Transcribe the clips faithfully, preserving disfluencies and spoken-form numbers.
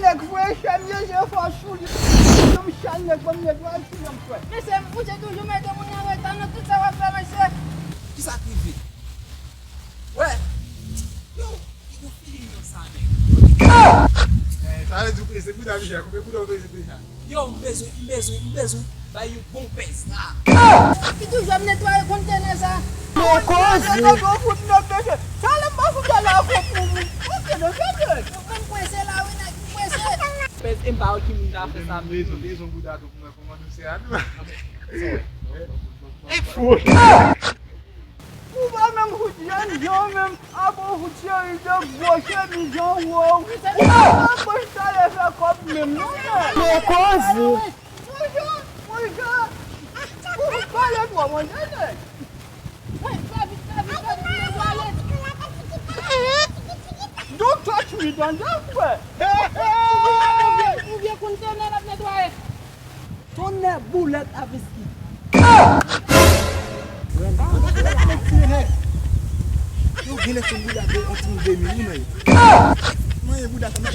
Nèg voye chèmize fò sou li. Yon chay nèg ban m netwaye ti nèg frè. Mesye, ou te toujou mete moun an reta nan tout sa w ap fè, mesye. Kisa k rive? Wè. Yo, ki gon filing nan sa, nèg. Eh, sa vle di w peze bouda Michel, konbyen bouda w peze deja? Yo, m bezwen, m bezwen, m bezwen bay yon bon pèz la. Ki toujou ap netwaye kontènè sa. Mwen koze. Talè m pa fout alè ak yon moun. Oke, non, tande. Mwen prese la, wi, nèg, mwen prese. Pèz, e m pa wè ki moun ta fè sa. Bezwen, bezwen bouda tou pou mwen, kòman nou se a tou. E fou. Ou pa menm fout jèn jan menm, apa w fout seri de gwo chemiz an wo. Ou pa menm poch talè fè kòb menm non, men. Men koze. Monchè, monchè, ou fout pale twò, monchè, nèg. Don't touch me, tande, frè. Yon vye kontènè l ap netwaye. Tonnè boulèt aviski. Mwen pa wè la. Mwen tiye nèg. Yo genlè se bouda de yon ti moun de mil wi, men. Mwen bouda sa, men.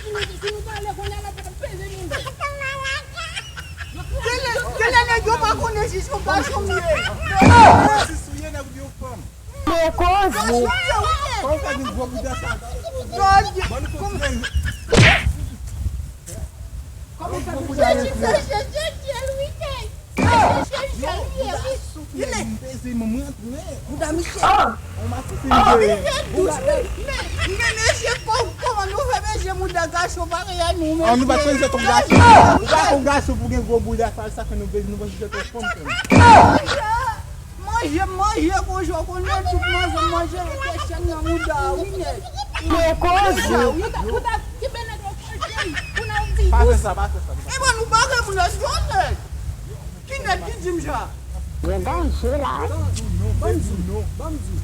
Si nou, si nou pale kounye a la, pèp peze nou. Genlè, genlè nèg yo pa konnen si se yon gason m ye. Si sou ye nèg oubyen yon fanm. Men koze. Kòman w fè gen gwo bouda sa? Gade. Kòman w fè gen gwo bouda sa? Bouda Michel. Bouda Michel. Bouda Michel. Bouda Michel. Mesye, kò-, kòman nou fè mesye bouda gason parèy a nou, mesye? An nou pa t konn se t on gason. Ou pa t on gason pou gen gwo bouda sa, sa fè nou bezwen, nou panse se t on fanm sèlman. Manje, manje, konjò, konnen tout manje, manje, rete chèn nan mouda, wi, nèg. Men koze. Ou ta, ou ta, ki bèl nèg yo koze, ou nan di. Pa fè sa, pa fè sa. E bon, nou pa gen moun nan zòn, nèg. Ki nèg ki di m sa? Gen danje la. Ban m di w, ban m di w.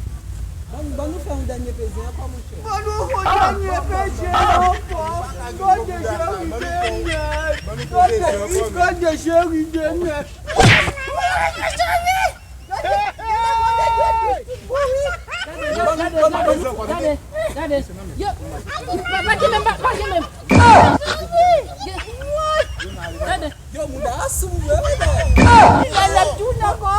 Ban, ban nou fè yon dènye peze ankò, monchè. Ban nou fè yon dènye peze ankò. Gade cheri de nèg. Gade, gade cheri de nèg. Gade, gade, gade, gade. Yo, pa, pa ki menm, pa, pa ki menm. Gade. Yo, mouda a sou vre, wi, men. Lè l ap tounen ankò.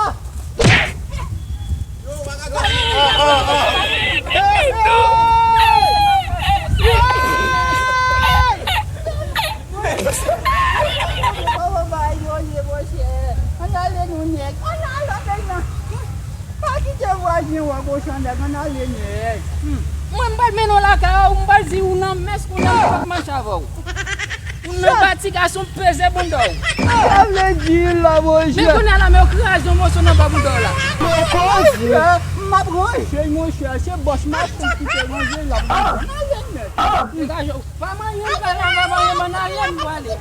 Kòman bagay yo ye, monchè? Ann ale non, nèg. Ann ale, ann ale non. Pa kite vwazen w a kochon nèg, ann ale nèg. Hmm. Mwen, m pral mennen w lakay ou, m pral di ou nan mès kounye a, m p ap mache avè w. Ou nan pati gason peze bounda w. Sa vle di la, monchè. Men kounye a la, men yo kraze yon moso nan ba bounda w la. Monchè, m ap ranje, monchè. Se bòs machann ki te ranje l ap ranje. Ann ale nèg. Degaje w. Pa manyen m, pa la, pa manyen m, ann ale, m prale.